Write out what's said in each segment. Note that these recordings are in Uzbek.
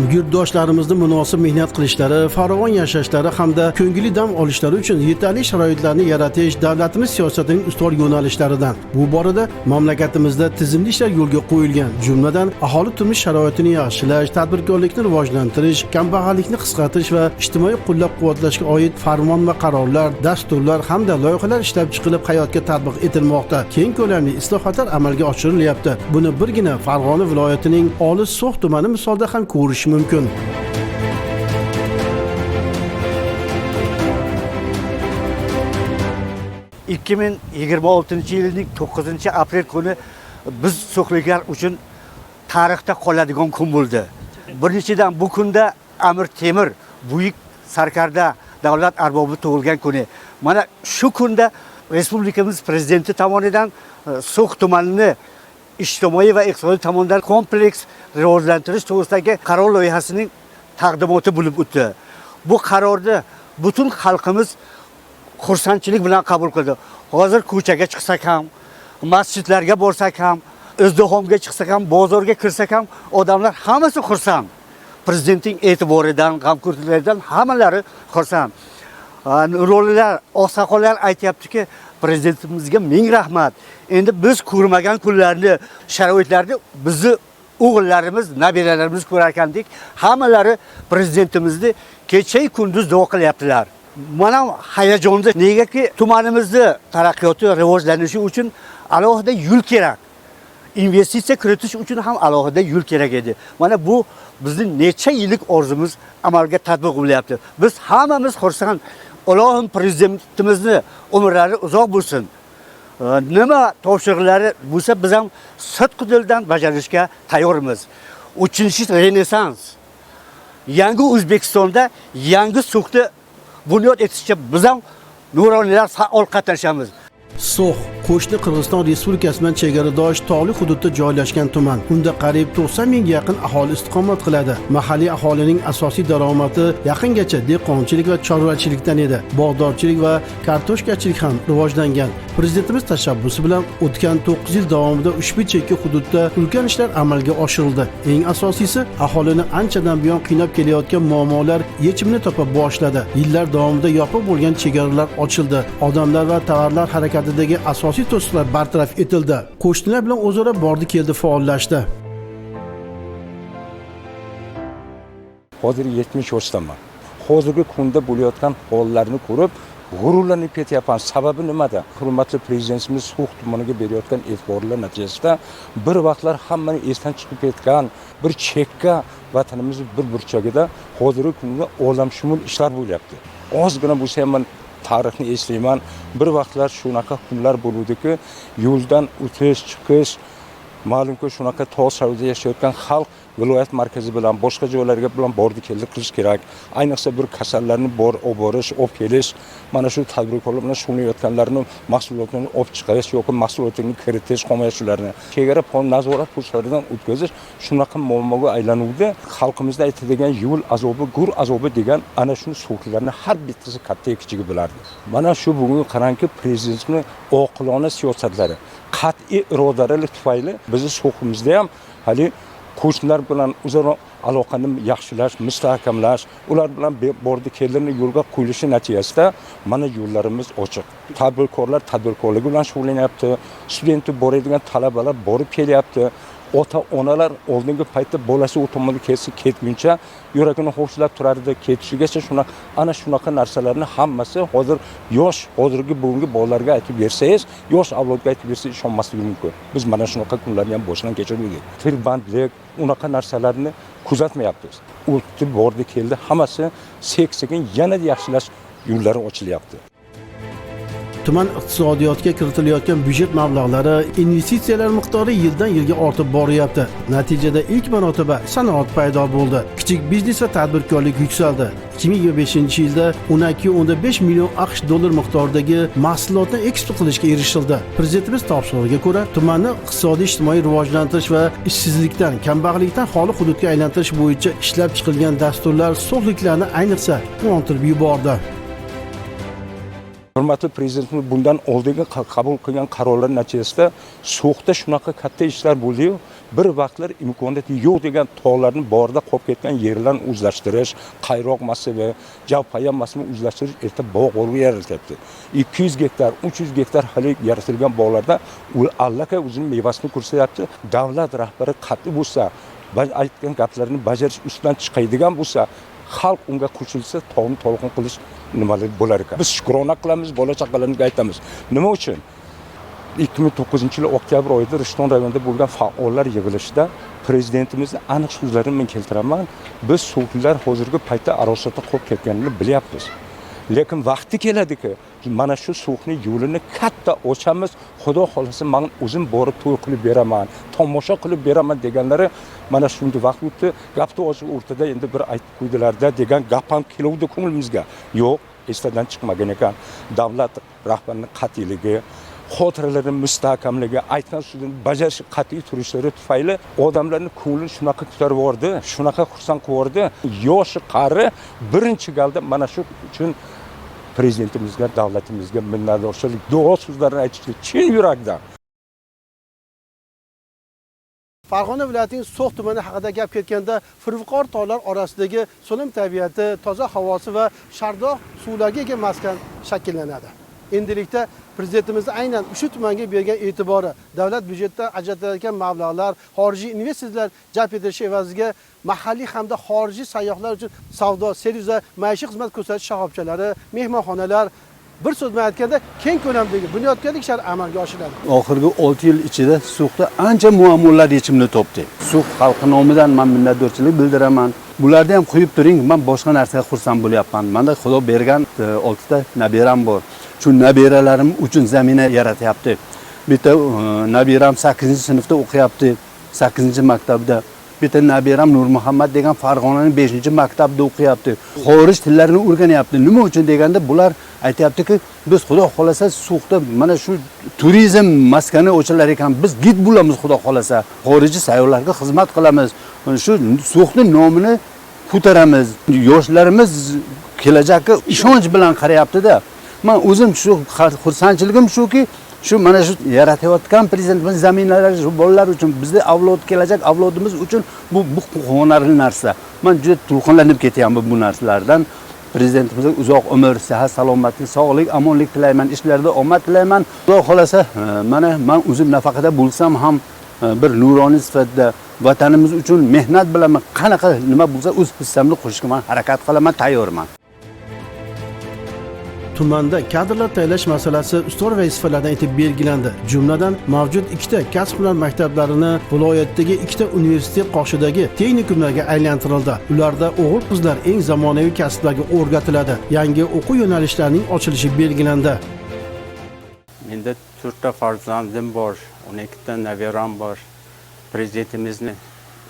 Yurtdoshlarimizni munosib mehnat qilishlari, farovon yashashlari hamda ko'ngilli dam olishlari uchun yetarli sharoitlarni yaratish davlatimiz siyosatining ustuvor yo'nalishlaridan. Bu borada mamlakatimizda tizimli ishlar yo'lga qo'yilgan. Jumladan, aholi turmush sharoitini yaxshilash, tadbirkorlikni rivojlantirish, kambag'allikni qisqartirish va ijtimoiy qo'llab-quvvatlashga oid farmon va qarorlar, dasturlar hamda loyihalar ishlab chiqilib hayotga tatbiq etilmoqda. Keng ko'lamli islohotlar amalga oshirilyapti. Buni birgina Farg'ona viloyatining olis So'x tumani misolida ham ko'rish mumkin. 2026-yilning 9 aprel kuni biz so'xliklar uchun tarixda qoladigan kun bo'ldi. Birinchidan, bu kunda Amir Temur, buyuk sarkarda, davlat arbobi tug'ilgan kuni. Mana shu kunda respublikamiz prezidenti tomonidan So'x tumanini ijtimoiy va iqtisodiy tomondan kompleks rivojlantirish to'g'risidagi qaror loyihasining taqdimoti bo'lib o'tdi. Bu qarorni butun xalqimiz xursandchilik bilan qabul qildi. Hozir ko'chaga chiqsak ham, masjidlarga borsak ham, izdihomga chiqsak ham, bozorga kirsak ham odamlar hammasi xursand. Prezidentning e'tiboridan, g'amxo'rliklaridan hammalari xursand. Nuronilar, oqsoqollar aytyaptiki, prezidentimizga ming rahmat. Endi biz ko'rmagan kunlarni, sharoitlarni bizni o'g'illarimiz, nabiralarimiz ko'rar ekandik. Hammalari prezidentimizni kecha kunduz duo qilyaptilar. Mana hayajonda, negaki tumanimizni taraqqiyoti, rivojlanishi uchun alohida yo'l kerak. Investitsiya kiritish uchun ham alohida yo'l kerak edi. Mana bu bizning necha yillik orzumuz amalga tatbiq bo'lyapti. Biz hammamiz xursand. Allohim prezidentimizni umrlari uzoq bo'lsin. Nima topshiriqlari bo'lsa biz ham sidqi dildan bajarishga tayyormiz. 3-Renessans. Yangi O'zbekistonda yangi So'xni bunyod etishga biz ham nuroniylar faol qatnashamiz. So'x qo'shni Qirg'iziston Respublikasi bilan chegaradosh tog'li hududda joylashgan tuman. Unda qariyb 90 mingga yaqin aholi istiqomat qiladi. Mahalliy aholining asosiy daromadi yaqingacha dehqonchilik va chorvachilikdan edi. Bog'dorchilik va kartoshkachilik ham rivojlangan. Prezidentimiz tashabbusi bilan o'tgan 9 yil davomida ushbu chekka hududda ulkan ishlar amalga oshirildi. Eng asosiysi, aholini anchadan buyon qiynab kelayotgan muammolar yechimini topa boshladi. Yillar davomida yopiq bo'lgan chegaralar ochildi. Odamlar va tovarlar harakatidagi asosiy to'siqlar bartaraf etildi. Qo'shnilar bilan o'zaro bordi-keldi faollashdi. Hozir 70 yoshdaman. Hozirgi kunda bo'layotgan hollarni ko'rib g'ururlanib ketyapman. Sababi nimada? Hurmatli prezidentimiz So'x tumaniga berayotgan e'tiborlar natijasida bir vaqtlar hammani esdan chiqib ketgan bir chekka vatanimiz bir burchagida hozirgi kunda olamshumul ishlar bo'lyapti. Ozgina bo'lsa ham man tarixni eslayman. Bir vaqtlar shunaqa kunlar bo'luvdiki, yo'ldan o'tish, chiqish, ma'lumki shunaqa tog' sharoitida yashayotgan xalq viloyat markazi bilan boshqa joylarga bilan bordi keldi qilish kerak. Ayniqsa bir kasallarni bor olib borish, olib kelish, mana shu tadbirkorlar bilan shug'ullanayotganlarni mahsulotini olib chiqarish yoki mahsulotini kiritish, shularni chegara nazorat postlaridan o'tkazish shunaqa muammoga aylanuvdi. Xalqimizda aytadigan yo'l azobi, go'r azobi degan ana shu so'zlarni har bittasi katta kichigi bilardi. Mana shu bugun qarangki, prezidentning oqilona siyosatlari, qat'iy irodalari tufayli bizni So'ximizda ham hali qo'shnilar bilan o'zaro aloqani yaxshilash, mustahkamlash, ular bilan bordi keldini yo'lga qo'yilishi natijasida mana yo'llarimiz ochiq. Tadbirkorlar tadbirkorligi bilan shug'ullanyapti, studentni boradigan talabalar borib kelyapti. Ota-onalar oldingi paytda bolasi u tomonga kelsa ketguncha yuragini hovuchlab turardi, ketishigacha shunaqa, ana shunaqa narsalarni hammasi hozir yosh, hozirgi bugungi bolalarga aytib bersangiz, yosh avlodga aytib bersangiz ishonmasligi mumkin. Biz mana shunaqa kunlarni ham boshdan kechirdik. Tirbandlik, unaqa narsalarni kuzatmayapmiz. O'tdi, bordi, keldi, hammasi sek-sekin yanada yaxshilash yo'llari ochilyapti. Tuman iqtisodiyotiga kiritilayotgan byudjet mablag'lari, investitsiyalar miqdori yildan yilga ortib boryapti. Natijada ilk marotaba sanoat paydo bo'ldi. Kichik biznes va tadbirkorlik yuksaldi. 2025-yilda 12,5 million AQSh dollar miqdoridagi mahsulotni eksport qilishga erishildi. Prezidentimiz topshirig'iga ko'ra, tumanni iqtisodiy ijtimoiy rivojlantirish va ishsizlikdan, kambag'allikdan xoli hududga aylantirish bo'yicha ishlab chiqilgan dasturlar so'xliklarni ayniqsa quvontirib yubordi. Hurmatli prezidentimiz bundan oldingi qabul qilgan qarorlar natijasida So'xda shunaqa katta ishlar bo'ldi-yu, bir vaqtlar imkoniyati yo'q degan tog'larni borida qolib ketgan yerlarni o'zlashtirish, Qayroq massivi, Javpaya massivini o'zlashtirish erta bog' o'rni yaratyapti. 200 gektar, 300 gektar hali yaratilgan bog'larda u allaqay o'zining mevasini ko'rsatyapti. Davlat rahbari qat'iy bo'lsa, aytgan gaplarini bajarish ustidan chiqadigan bo'lsa, xalq unga qo'shilsa, tog'ni tolqon qilish nimalar bo'lar ekan. Biz shukrona qilamiz, bola chaqalarga aytamiz. Nima uchun? 2009-yil oktyabr oyida Rishton rayonida bo'lgan faollar yig'ilishida prezidentimizni aniq so'zlarini men keltiraman. Biz so'xliklar hozirgi paytda arosatda qolib ketganini bilyapmiz. Lekin vaqti keladiki, mana shu So'xning yo'lini katta ochamiz. Xudo xolasa men o'zim borib to'y qilib beraman, tomosha qilib beraman deganlari mana shunday vaqt o'tdi. Gapni ochiq o'rtada endi bir aytib qo'ydilarda degan gap ham keluvdi ko'nglimizga. Yo'q, esdan chiqmagan ekan. Davlat rahbarining qat'iyligi, xotiralarini mustahkamligi, aytgan so'zini bajarish qat'iy turishlari tufayli odamlarning ko'nglini shunaqa ko'tarib yubordi, shunaqa xursand qilib yubordi. Yoshi qari birinchi galda mana shu uchun prezidentimizga, davlatimizga minnatdorchilik duo so'zlarini aytishdi chin yurakdan. Farg'ona viloyatining So'x tumani haqida gap ketganda Firviqor tog'lar orasidagi so'lim tabiati, toza havosi va shardoq suvlarga ega maskan shakllanadi. Endilikda prezidentimiz aynan shu tumanga bergan e'tibori, davlat byudjetidan ajratilayotgan mablag'lar, xorijiy investitsiyalar jalb etilishi evaziga mahalliy hamda xorijiy sayyohlar uchun savdo, servis va maishiy xizmat ko'rsatish shoxobchalari, mehmonxonalar, bir so'z bilan aytganda keng ko'lamdagi bunyodkorlik ishlari amalga oshiriladi. Oxirgi 6 yil ichida So'xda ancha muammolar yechimini topdi. So'x xalqi nomidan men minnatdorchilik bildiraman. Bularni ham qo'yib turing, men boshqa narsaga xursand bo'lyapman. Menda Xudo bergan 6 ta nabiram bor. Shu nabiralarim uchun zamina yaratyapti. Bitta nabiram 8-sinfda o'qiyapti, 8-maktabda. Bitta nabiram Nurmuhammad degan Farg'onaning 5-maktabda o'qiyapti. Xorij tillarini o'rganyapti. Nima uchun deganda bular aytayaptiki, biz Xudo xolasa So'xda mana shu turizm maskani ochilar ekan, biz gid bo'lamiz Xudo xolasa. Xorijiy sayyohlarga xizmat qilamiz. Shu So'xning nomini ko'taramiz. Yoshlarimiz kelajakka ishonch bilan qarayapti-da. Men o'zim shu xursandchiligim shuki, shu mana shu yaratayotgan prezidentimiz zaminalari shu bolalar uchun, bizni avlod, kelajak avlodimiz uchun bu quvonarli narsa. Men juda to'lqinlanib ketyapman bu narsalardan. Prezidentimizga uzoq umr, sihat, salomatlik, sog'lik, omonlik tilayman, ishlarda omad tilayman. Xudo xolasa, mana men o'zim nafaqada bo'lsam ham bir nuroniy sifatida vatanimiz uchun mehnat bilan qanaqa nima bo'lsa o'z hissamni qo'shishga men harakat qilaman, tayyorman. Tumanda kadrlar tayyorlash masalasi ustuvor vazifalardan etib belgilandi. Jumladan, mavjud 2 ta kasb-hunar maktablarini viloyatdagi 2 ta universitet qoshidagi texnikumlarga aylantirildi. Ularda o'g'il-qizlar eng zamonaviy kasblarga o'rgatiladi. Yangi o'quv yo'nalishlarining ochilishi belgilandi. Menda 4 ta farzandim bor, 12 ta nabiram bor. Prezidentimizni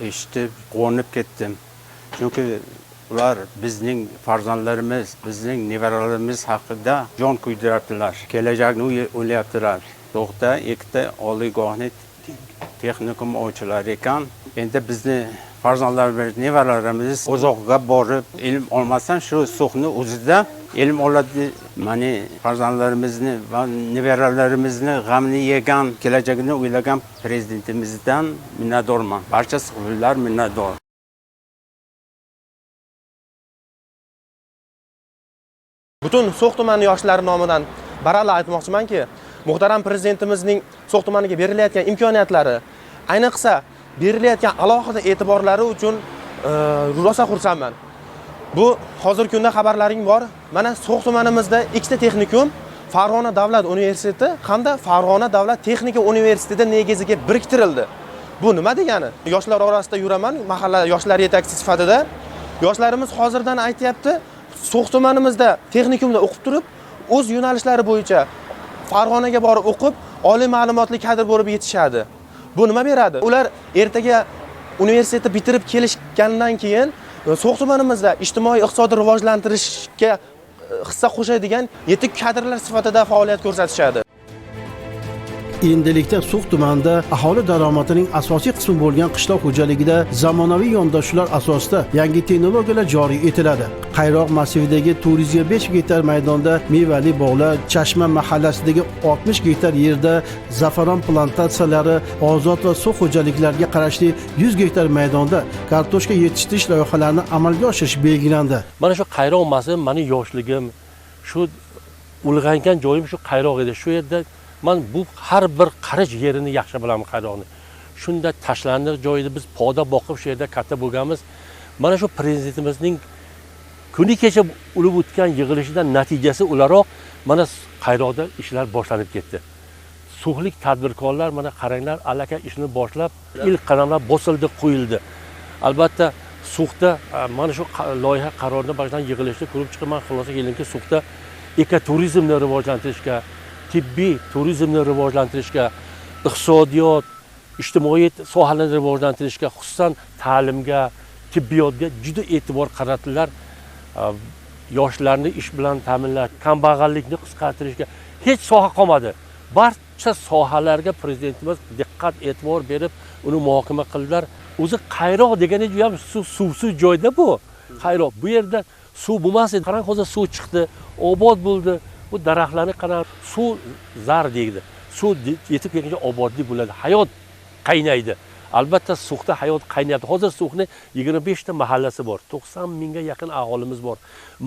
eshitib quvonib ketdim. Chunki ular bizning farzandlarimiz, bizning nevaralarimiz haqida jon kuydiryaptilar. Kelajakni o'ylayaptilar. So'xda 2 ta oliygohni texnikum ochilar ekan. Endi bizni farzandlarimiz, nevaralarimiz uzoqqa borib ilm olmasdan shu So'xni o'zida ilm oladi. Mani farzandlarimizni va nevaralarimizni g'amini yegan, kelajagini o'ylagan prezidentimizdan minnatdorman. Barcha so'xliklar minnatdor. Butun So'x tumani yoshlari nomidan baralla aytmoqchimanki, muhtaram prezidentimizning So'x tumaniga berilayotgan imkoniyatlari, ayniqsa berilayotgan alohida e'tiborlari uchun rosa xursandman. Bu hozirgi kunda xabarlaring bor. Mana So'x tumanimizda 2 ta texnikum, Farg'ona davlat universiteti hamda Farg'ona davlat texnika universiteti negiziga biriktirildi. Bu nima degani? Yoshlar orasida yuraman, mahalla yoshlar yetakchisi sifatida. Yoshlarimiz hozirdan aytayapti, So'x tumanimizda texnikumda o'qib turib, o'z yo'nalishlari bo'yicha Farg'onaga borib o'qib, oliy ma'lumotli kadr bo'lib yetishadi. Bu nima beradi? Ular ertaga universitetni bitirib kelishgandan keyin So'x tumanimizda ijtimoiy iqtisodiy rivojlantirishga hissa qo'shadigan yetuk kadrlar sifatida faoliyat ko'rsatishadi. Endilikda So'x tumanida aholi daromadining asosiy qismi bo'lgan qishloq xo'jaligida zamonaviy yondashuvlar asosida yangi texnologiyalar joriy etiladi. Qayroq massividagi 405 gektar maydonda mevali bog'lar, Chashma mahallasidagi 60 gektar yerda zafaron plantatsiyalari, ozod va So'x xo'jaliklariga qarashli 100 gektar maydonda kartoshka yetishtirish loyihalarini amalga oshirish belgilandi. Mana shu Qayroq massivi meni yoshligim, shu ulg'aygan joyim shu Qayroq edi. Shu yerda men bu har bir qarich yerini yaxshi bilaman Qayroqni. Shunda tashlandiq joyida biz poda boqib shu yerda katta bo'lganmiz. Mana shu prezidentimizning kuni kecha bo'lib o'tgan yig'ilishidan natijasi o'laroq mana Qayroqda ishlar boshlanib ketdi. So'xlik tadbirkorlar mana qaranglar, alaka ishni boshlab, ilk qadamlar bosildi, qo'yildi. Albatta So'xda mana shu loyiha qarorini boshdan yig'ilishda ko'rib chiqib, men xulosa keldimki, So'xda ekoturizmni rivojlantirishga, tibbiy turizmni rivojlantirishga, iqtisodiyot, ijtimoiy sohalarni rivojlantirishga, xususan ta'limga, tibbiyotga juda e'tibor qaratdilar. Yoshlarni ish bilan ta'minlash, kambag'allikni qisqartirishga hech soha qolmadi. Barcha sohalarga prezidentimiz diqqat e'tibor berib, uni muhokama qildilar. O'zi Qayroq degani juda ham suvsiz joyda bu. Qayroq bu yerda suv bo'lmas edi. Qarang, hozir suv chiqdi, obod bo'ldi. Bu daraxtlarni qarang, suv zar deydi. Suv yetib kelguncha obodlik bo'ladi, hayot qaynaydi. Albatta So'xda hayot qaynayapti. Hozir So'xni 25 ta mahallasi bor, 90 mingga yaqin aholimiz bor.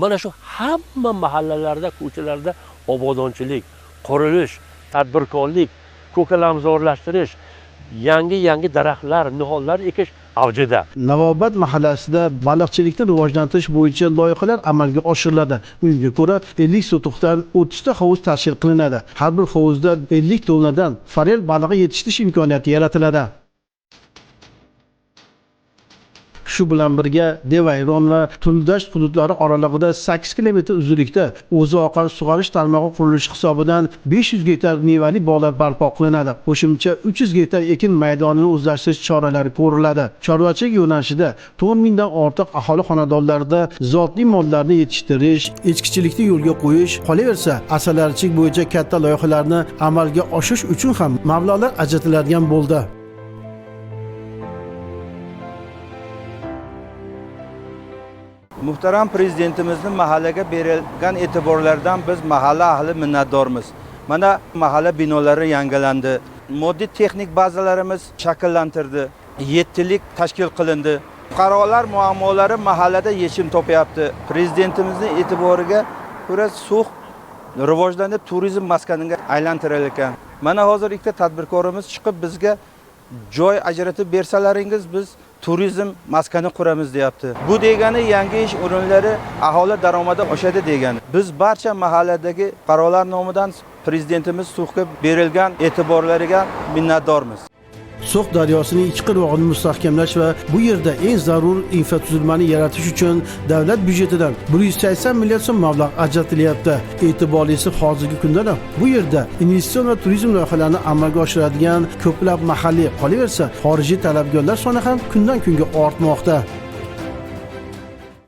Mana shu hamma mahallalarda, ko'chalarda obodonchilik, qurilish, tadbirkorlik, ko'kalamzorlashtirish, yangi daraxtlar, nihollar ekish avjida. Navobod mahallasida baliqchilikni rivojlantirish bo'yicha loyihalar amalga oshiriladi. Unga ko'ra 50 sotixdan 30 ta hovuz tashkil qilinadi. Har bir hovuzda 50 tonnadan forel balig'i yetishtirish imkoniyati yaratiladi. Shu bilan birga Devayron va Tuldasht hududlari oralig'ida 8 kilometr uzunlikda o'zi oqar sug'orish tarmog'i qurilishi hisobidan 500 gektar mevali bog'lar barpo qilinadi. Qo'shimcha 300 gektar ekin maydonini o'zlashtirish choralari ko'riladi. Chorvachilik yo'nalishida 4 mingdan ortiq aholi xonadonlarida zotli mollarni yetishtirish, echkichilikni yo'lga qo'yish, qolaversa asalarichilik bo'yicha katta loyihalarni amalga oshirish uchun ham mablag'lar ajratiladigan bo'ldi. Muhtaram prezidentimizning mahallaga berilgan e'tiborlardan biz mahalla ahli minnatdormiz. Mana mahalla binolari yangilandi, moddiy texnik bazalarimiz shakllantirdi, yettilik tashkil qilindi. Fuqarolar muammolari mahallada yechim topyapti. Prezidentimizning e'tiboriga ko'ra So'x rivojlanib turizm maskaniga aylantirar ekan. Mana hozir ikkita tadbirkorimiz chiqib bizga joy ajratib bersalaringiz biz turizm maskani quramiz deyapti. Bu degani yangi ish o'rinlari, aholi daromadi oshadi degani. Biz barcha mahalladagi fuqarolar nomidan prezidentimiz So'xga berilgan e'tiborlariga minnatdormiz. So'x daryosining ikki qirg'og'ini mustahkamlash va bu yerda eng zarur infratuzilmani yaratish uchun davlat byudjetidan 180 milliard so'm mablag' ajratilyapti. E'tiborlisi, hozirgi kunda bu yerda investitsion va turizm loyihalarini amalga oshiradigan ko'plab mahalliy, qolaversa xorijiy talabgorlar soni ham kundan kunga ortmoqda.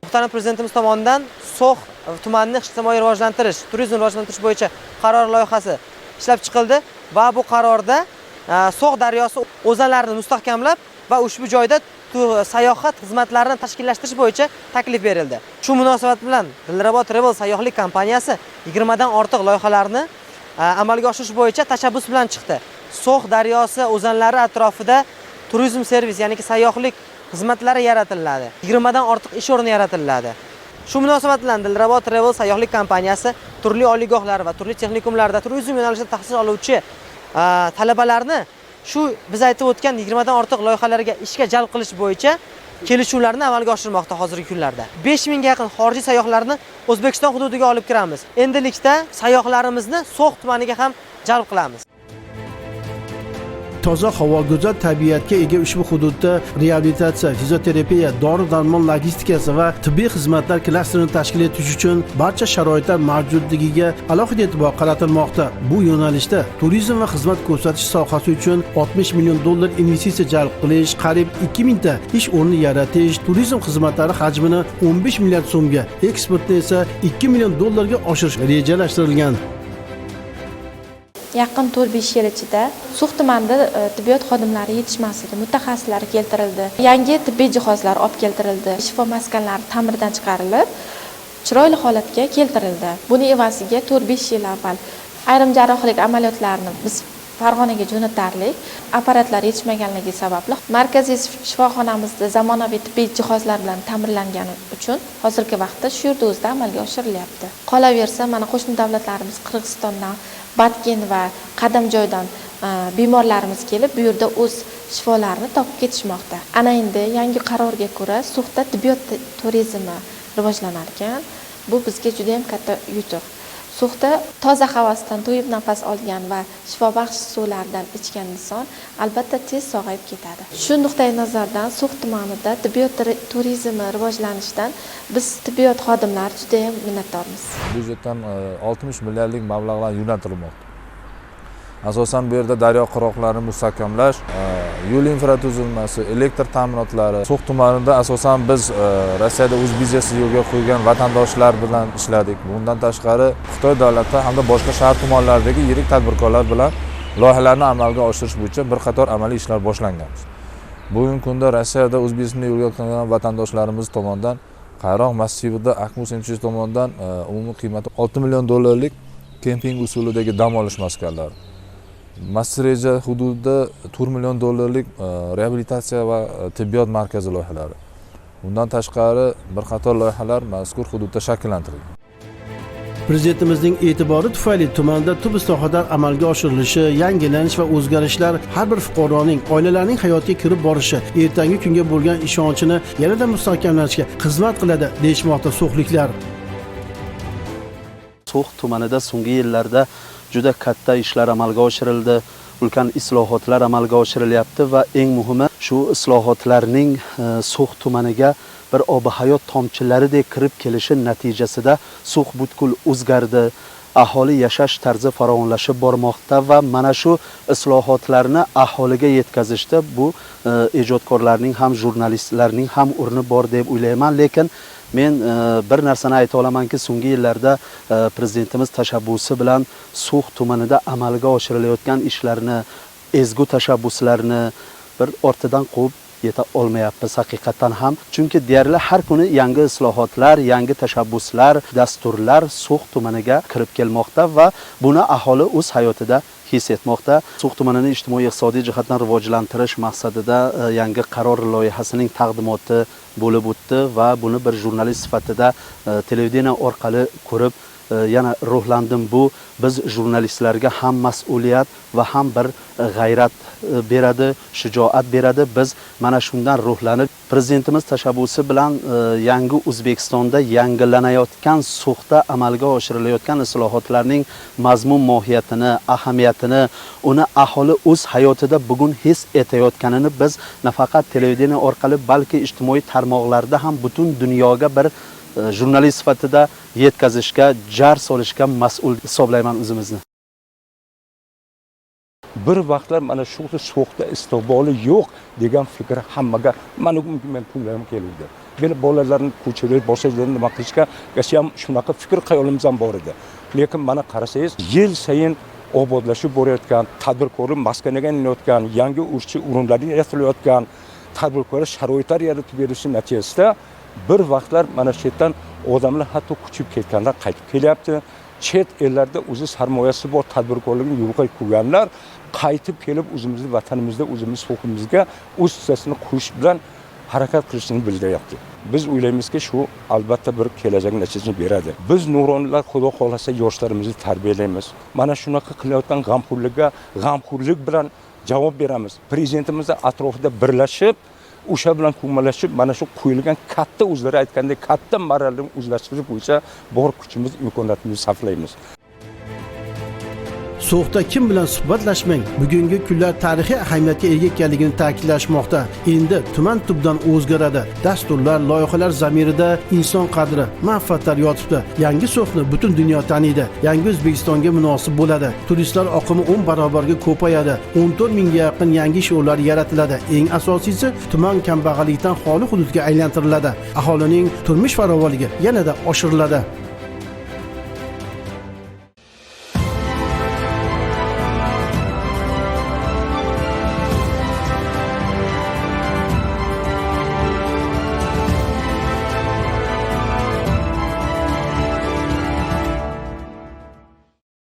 Muhtaram prezidentimiz tomonidan So'x tumanini ijtimoiy rivojlantirish, turizm rivojlantirish bo'yicha qaror loyihasi ishlab chiqildi va bu qarorda So'x daryosi o'zanlarini mustahkamlab va ushbu joyda sayohat xizmatlarini tashkillashtirish bo'yicha taklif berildi. Shu munosabat bilan Dilrabo Travel sayyohlik kompaniyasi 20 dan ortiq loyihalarni amalga oshirish bo'yicha tashabbus bilan chiqdi. So'x daryosi o'zanlari atrofida turizm servis, ya'ni sayyohlik xizmatlari yaratiladi. 20 dan ortiq ish o'rni yaratiladi. Shu munosabat bilan Dilrabo Travel sayyohlik kompaniyasi turli oliygohlar va turli texnikumlarda turizm yo'nalishida tahsil oluvchi talabalarni shu biz aytib o'tgan 20 dan ortiq loyihalarga ishga jalb qilish bo'yicha kelishuvlarni amalga oshirmoqda hozirgi kunlarda. 5 mingga yaqin xorijiy sayyohlarni O'zbekiston hududiga olib kiramiz. Endilikda sayyohlarimizni So'x tumaniga ham jalb qilamiz. Toza havo, go'zal tabiatga ega ushbu hududda reabilitatsiya, fizioterapiya, dori-darmon logistikasi va tibbiy xizmatlar klasterini tashkil etish uchun barcha sharoitlar mavjudligiga alohida e'tibor qaratilmoqda. Bu yo'nalishda turizm va xizmat ko'rsatish sohasi uchun $60 million investitsiya jalb qilish, qariyb 2000 ta ish o'rni yaratish, turizm xizmatlari hajmini 15 milliard so'mga, eksportni esa $2 million oshirish rejalashtirilgan. Yaqin 4-5 yil ichida So'x tumanida tibbiyot xodimlari yetishmasligi, mutaxassislar keltirildi. Yangi tibbiy jihozlar olib keltirildi. Shifo maskanlari ta'mirdan chiqarilib, chiroyli holatga keltirildi. Buni evaziga 4-5 yil avval ayrim jarrohlik amaliyotlarini biz Farg'onaga jo'natarlik. Apparatlar yetishmaganligi sababli markaziy shifoxonamizda zamonaviy tibbiy jihozlar bilan ta'minlangani uchun hozirgi vaqtda shu yerda o'zida amalga oshirilyapti. Qolaversa, mana qo'shni davlatlarimiz Qirg'izistondan, Batken va Qadamjoydan bemorlarimiz kelib, bu yerda o'z shifolarini topib ketishmoqda. Ana endi yangi qarorga ko'ra So'xda tibbiyot turizmi rivojlanar ekan. Bu bizga juda ham katta yutuq. So'xda toza havosidan to'yib nafas olgan va shifobaxsh suvlardan ichgan inson albatta tez sog'ayib ketadi. Shu nuqtai nazardan So'x tumanida tibbiyot turizmi rivojlanishidan biz tibbiyot xodimlari juda ham minnatdormiz. Byudjetdan 60 milliardlik mablag'lar yo'naltirilmoqda. Asosan bu yerda daryo qirg'oqlarini mustahkamlash, yo'l infratuzilmasi, elektr ta'minotlari. So'x tumanida asosan biz Rossiyada o'z biznesini yo'lga qo'ygan vatandoshlar bilan ishladik. Bundan tashqari Xitoy davlati hamda boshqa shahar tumanlaridagi yirik tadbirkorlar bilan loyihalarni amalga oshirish bo'yicha bir qator amaliy ishlar boshlangan. Bugungi kunda Rossiyada o'z biznesini yo'lga qo'ygan vatandoshlarimiz tomonidan Qayroq massivida Akmus MCH tomonidan umumiy qiymati 6 million dollarlik kemping usulidagi dam olish maskanlari, Massireja hududida 4 million dollarlik reabilitatsiya va tibbiyot markazi loyihalari. Bundan tashqari bir qator loyihalar mazkur hududda shakllantirilgan. Prezidentimizning e'tibori tufayli tumanda tub islohotlar amalga oshirilishi, yangilanish va o'zgarishlar har bir fuqaroning, oilalarning hayotiga kirib borishi, ertangi kunga bo'lgan ishonchini yanada mustahkamlashga xizmat qiladi, deyishmoqda so'xliklar. So'x tumanida so'nggi yillarda juda katta ishlar amalga oshirildi, ulkan islohotlar amalga oshirilyapti va eng muhimi shu islohotlarning So'x tumaniga bir ob-hayot tomchilaridek kirib kelishi natijasida So'x butkul o'zgardi. Aholi yashash tarzi farovonlashib bormoqda va mana shu islohotlarni aholiga yetkazishda bu ijodkorlarning ham, jurnalistlarning ham o'rni bor deb o'ylayman. Lekin men bir narsani ayta olamanki, so'nggi yillarda prezidentimiz tashabbusi bilan So'x tumanida amalga oshirilayotgan ishlarni, ezgu tashabbuslarni bir ortidan quvib yeta olmayapmiz haqiqatan ham. Chunki deyarli har kuni yangi islohotlar, yangi tashabbuslar, dasturlar So'x tumaniga kirib kelmoqda va buni aholi o'z hayotida his etmoqda. So'x tumanini ijtimoiy-iqtisodiy jihatdan rivojlantirish maqsadida yangi qaror loyihasining taqdimoti bo'lib o'tdi va buni bir jurnalist sifatida televideniye orqali ko'rib yana ruhlandim. Bu biz jurnalistlarga ham mas'uliyat va ham bir g'ayrat beradi, shijoat beradi. Biz mana shundan ruhlanib prezidentimiz tashabbusi bilan yangi O'zbekistonda yangilanayotgan So'xda amalga oshirilayotgan islohotlarning mazmun mohiyatini, ahamiyatini, uni aholi o'z hayotida bugun his etayotganini biz nafaqat televideniye orqali, balki ijtimoiy tarmoqlarda ham butun dunyoga bir jurnalist sifatida yetkazishga, jar solishga mas'ul hisoblayman o'zimizni. Bir vaqtlar mana shu So'xda istiqboli yo'q degan fikr hammaga, mana men kunlarim keluvdi. Meni bolalarni ko'chirib, boshqa yerda nima qilishga ham shunaqa fikr xayolimizda ham bor edi. Lekin mana qarasangiz, yil sayin obodlashib borayotgan, tadbirkorlik maskaniga aylanayotgan, yangi o'sish o'rinlari yaratilayotgan, tadbirkorlar sharoitlar yaratib berishi natijasida bir vaqtlar mana shu yerdan odamlar hatto ko'chib ketganlar qaytib kelyapti. Chet ellarda o'zi sarmoyasi bor tadbirkorlikni yo'lga qo'yganlar qaytib kelib o'zimizni vatanimizda, o'zimiz huquqimizga o'z hissasini qo'shish bilan harakat qilishini bildiryapti. Biz o'ylaymizki, shu albatta bir kelajak natijasini beradi. Biz nuroniylar Xudo xohlasa yoshlarimizni tarbiyalaymiz. Mana shunaqa qilayotgan g'amxo'rlikka g'amxo'rlik bilan javob beramiz. Prezidentimizni atrofida birlashib, o'sha bilan ko'maklashib, mana shu qo'yilgan katta, o'zlari aytgandek katta marrani o'zlashtirish bo'yicha bor kuchimiz, imkoniyatimizni sarflaymiz. So'xda kim bilan suhbatlashmang, bugungi kunlar tarixiy ahamiyatga ega ekanligini ta'kidlashmoqda. Endi tuman tubdan o'zgaradi. Dasturlar, loyihalar zamirida inson qadri, manfaatlar yotibdi. Yangi So'xni butun dunyo taniydi. Yangi O'zbekistonga munosib bo'ladi. Turistlar oqimi 10 barobarga ko'payadi. 14 mingga yaqin yangi ish o'rinlari yaratiladi. Eng asosiysi, tuman kambag'allikdan xoli hududga aylantiriladi. Aholining turmush farovonligi yanada oshiriladi.